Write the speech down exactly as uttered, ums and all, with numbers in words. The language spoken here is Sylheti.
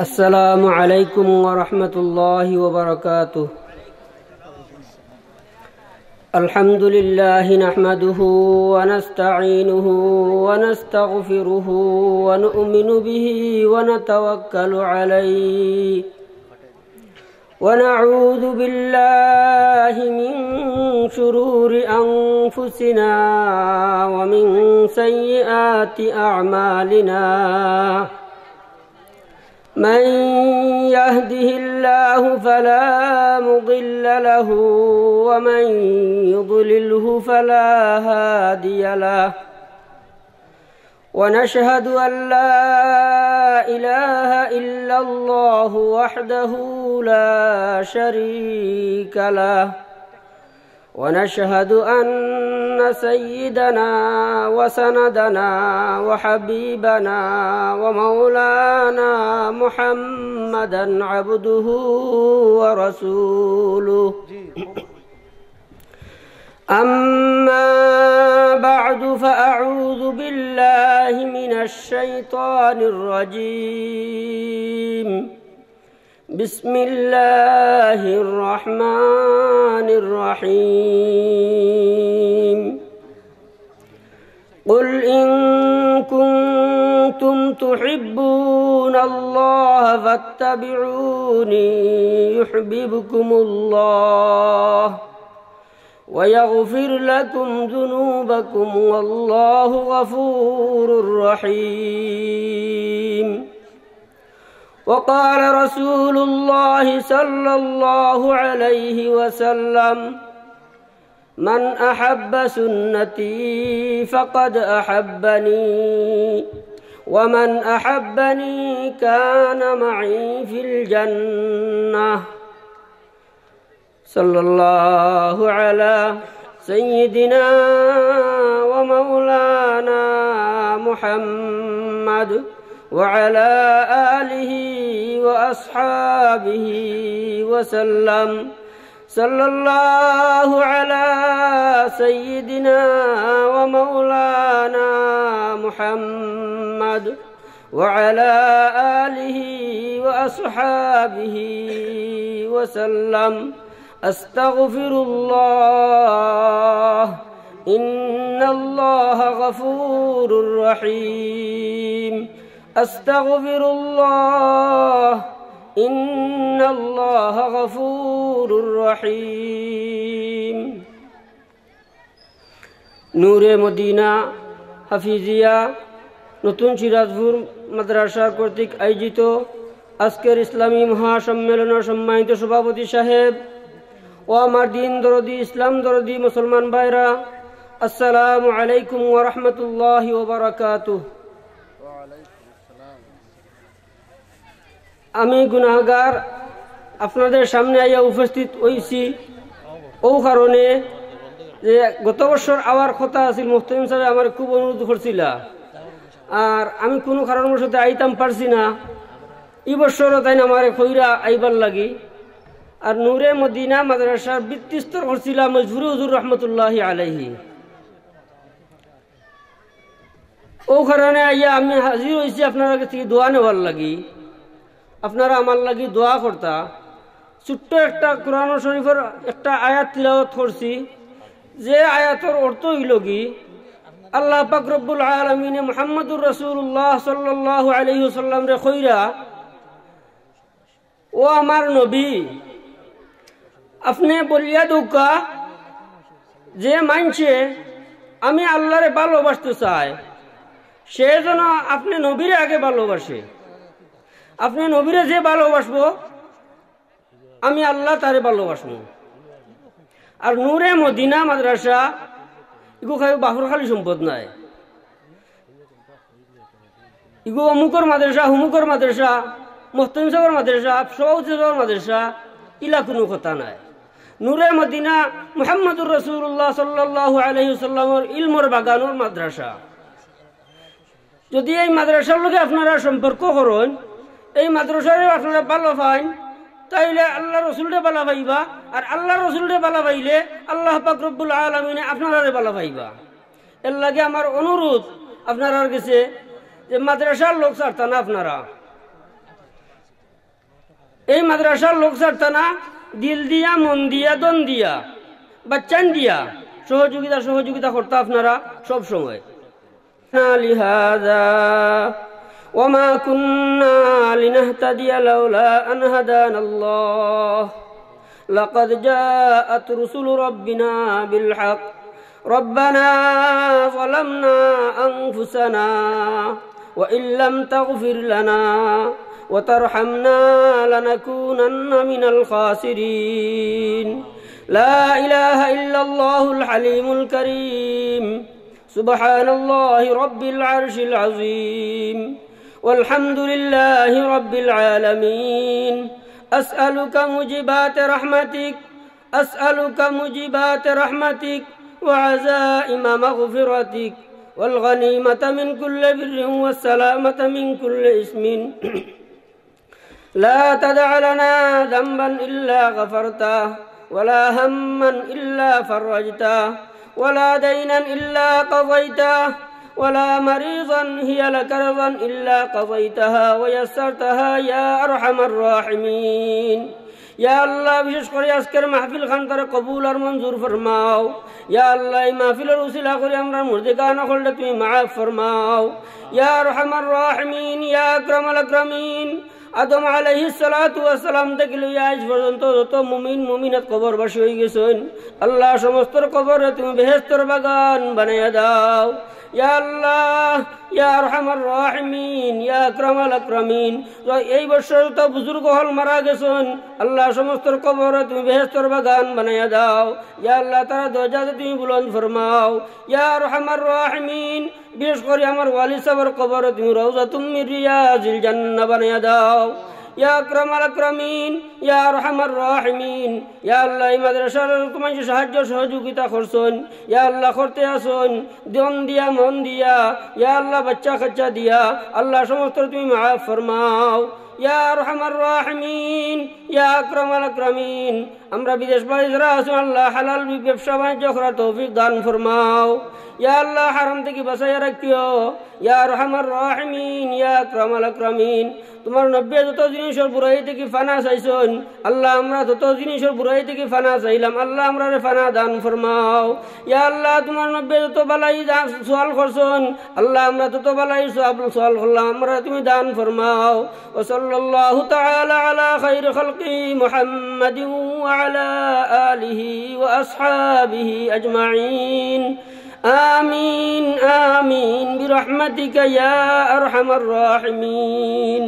السلام عليكم ورحمة الله وبركاته. الحمد لله نحمده ونستعينه ونستغفره ونؤمن به ونتوكل عليه ونعوذ بالله من شرور أنفسنا ومن سيئات أعمالنا. من يهده الله فلا مضل له ومن يضلله فلا هادي له. ونشهد أن لا إله إلا الله وحده لا شريك له. ونشهد أن سيدنا وسندنا وحبيبنا ومولانا محمدا عبده ورسوله. أما بعد، فأعوذ بالله من الشيطان الرجيم. بسم الله الرحمن الرحيم. قل إن كنتم تحبون الله فاتبعوني يحببكم الله ويغفر لكم ذنوبكم والله غفور رحيم. وقال رسول الله صلى الله عليه وسلم: من أحب سنتي فقد أحبني، ومن أحبني كان معي في الجنة. صلى الله على سيدنا ومولانا محمد وعلى آله وأصحابه وسلم. صلى الله على سيدنا ومولانا محمد وعلى آله وأصحابه وسلم. أستغفر الله، إن الله غفور رحيم. أستغفر الله، إن الله غفور رحيم. নূরে মদিনা হাফিজিয়া নতুন সিরাজপুর মাদ্রাসার কর্তৃক আয়োজিত আজকের ইসলামী মহাসম্মেলনের সম্মানিত সভাপতি সাহেব ও আমার দিন দরদি, ইসলাম দরদি মুসলমান ভাইরা, আসসালামু আলাইকুম ওয়া রাহমাতুল্লাহি ওয়া বারাকাতুহু। আমি গুনাহগার, আপনাদের সামনে আইয়া উপস্থিত অইছি অউ কারণে যে গত বছর আওয়ার কথা আছিল, মুহতামিম সাহেবে আমারে খুব অনুরোধ করছিলা, আর আমি কুনু কারণবশত আইতাম পারছি না। ই বছরও তাইন আমারে কইরা আইবার লাগি। আর নূরে মদিনা মাদ্রাসার ভিত্তিস্তর করছিলা মজবুরি হুজুর রহমতুল্লাহি আলাইহি। অউ কারণে আইয়া আমি হাজির অইছি আপনারার গেছে দোয়া নেওয়ার লাগি। আপনারা আমার লাগি দোয়া করতা। ছোট্ট একটা কোরআন শরীফর একটা আয়াত তিলাওয়াত করছি, যে আয়াতর অর্থ অইলো গি, আল্লাহ পাক রব্বুল আলামিনে মুহাম্মাদুর রাসূলুল্লাহ সাল্লাল্লাহু আলাইহি ওয়াসাল্লামরে কইরা, "ও আমার নবী, আপনে বলিয়া দেউক্কা, যে মানষে আমি আল্লাহরে ভালোবাসতো চায়, সে যেন আপনে নবীরে আগে ভালোবাসে। আপনে নবীরে যে ভালোবাসবো, আমি আল্লাহ তারে ভালোবাসমু।" আর নূরে মদিনা মাদ্রাসা ইগু খালি বাফর খালি সম্পদ নায়, ইগু অমুকর মাদ্রাসা, হুমুকর মাদ্রাসা, মুহতামিম সাহেবর মাদ্রাসা, সভাপতি সাহেবর মাদ্রাসা, ইলা কুনু কথা নায়। নূরে মদিনা মুহাম্মাদুর রাসূলুল্লাহ সাল্লাল্লাহু আলাইহি ওয়াসাল্লামর ইলমর বাগানর মাদ্রাসা। যদি এই মাদ্রাসার লগে আপনারা সম্পর্ক করইন, এই মাদ্রাসারে আপনারা ভালা পাইন, তাইলে আল্লাহর রসুলরে ভালা পাইবা, আর আল্লাহর রসুলরে ভালা পাইলে আল্লাহ পাক রব্বুল আলামিনে আপনারারে ভালা পাইবা। এর লাগি আমার অনুরোধ আপনারার গেছে যে মাদ্রাসার লোক ছাড়তা না আপনারা। এই মাদ্রাসার লোক ছাড়তা না, দিল দিয়া, মন দিয়া, ধন দিয়া, বাচ্চাইন দিয়া সহযোগিতা, সহযোগিতা করতা আপনারা সব সময়। لهذا وما كنا لنهتدي لولا أن هدانا الله لقد جاءت رسل ربنا بالحق ربنا ظلمنا أنفسنا وإن لم تغفر لنا وترحمنا لنكونن من الخاسرين. لا إله إلا الله الحليم الكريم. سبحان الله رب العرش العظيم. والحمد لله رب العالمين. أسألك موجبات رحمتك، أسألك موجبات رحمتك وعزائم مغفرتك والغنيمة من كل بر والسلامة من كل إثم. لا تدع لنا ذنبا إلا غفرته، ولا هما إلا فرجته، ولا دينا إلا قضيته، ولا مريضا هي لك رضا إلا قضيتها ويسرتها يا أرحم الراحمين. ইয়া আল্লাহ, বিশেষ করি আজকের মাহফিল খানতারে কবুল আর মঞ্জুর ফরমাও। ইয়া আল্লাহ, এই মাহফিলর উসিলা করি আমরার মুর্দেগান অকলরে তুমি মাফ ফরমাও। ইয়া আরহামার রাহিমিন, ইয়া আকরামাল আকরামিন, আদম আলাইহিস সালাতু ওয়াস সালাম থাকি লইয়া আইজ পর্যন্ত যত মুমিন মুমিনাত কবরবাসী অইগেছইন, আল্লাহ, সমস্তর কবররে তুমি বেহেশতর বাগান বানাইয়া দাও। ইয়া আল্লাহ, ইয়া আরহামার রাহিমিন, ইয়া আকরামাল আকরামিন, এই বছর যত বুজুর্গ অকল মারা গেছইন, আল্লাহ, সমস্তর কবররে তুমি বেহেশতর বাগান বানাইয়া দাও। ইয়া আল্লাহ, তারার দরজারে তুমি বুলন্দ ফরমাও। ইয়া আরহামার রাহিমিন, বিশেষ করি আমার ওয়ালিদ সাবর কবররে তুমি রওজাতুম মিন রিয়াজিল জান্নাহ বানাইয়া দাও। ইয়া আকরামাল আকরামিন, ইয়া আরহামার রাহিমিন, ইয়া আল্লাহ, এই মাদ্রাসার যত মানষে সাহায্য সহযোগিতা করছইন, ইয়া আল্লাহ, করতে আছইন, ধন দিয়া, মন দিয়া, ইয়া আল্লাহ, বাচ্চা কাচ্চা দিয়া, আল্লাহ, সমস্তরে তুমি মাফ ফরমাও। ইয়া আরহামার রাহিমিন, ইয়া আকরামাল আকরামিন, আমরা বিদেশ বাড়ি যারা আছইন, আল্লাহ, হালাল ব্যবসা বাণিজ্য করার তৌফিক দান ফরমাও। ইয়া আল্লাহ, হারাম থাকি বাঁচাইয়া রাখিও। ইয়া আরহামার রাহিমিন, ইয়া আকরামাল আকরামিন, তুমার নবীয়ে যত জিনিসর বুরাই থাকি ফানা চাইছইন, আল্লাহ, আমরা তত জিনিসর বুরাই থাকি ফানা চাইলাম, আল্লাহ, আমরারে ফানা দান ফরমাও। ইয়া আল্লাহ, তুমার নবীয়ে যত বালাই দান সওয়াল করছইন, আল্লাহ, আমরা তত বালাই সওয়াব সওয়াল করলাম, আমরারে তুমি দান ফরমাও। وصلى الله تعالى على خير خلقه محمد وعلى آله وأصحابه أجمعين. آمين، آمين، برحمتك يا أرحم الراحمين.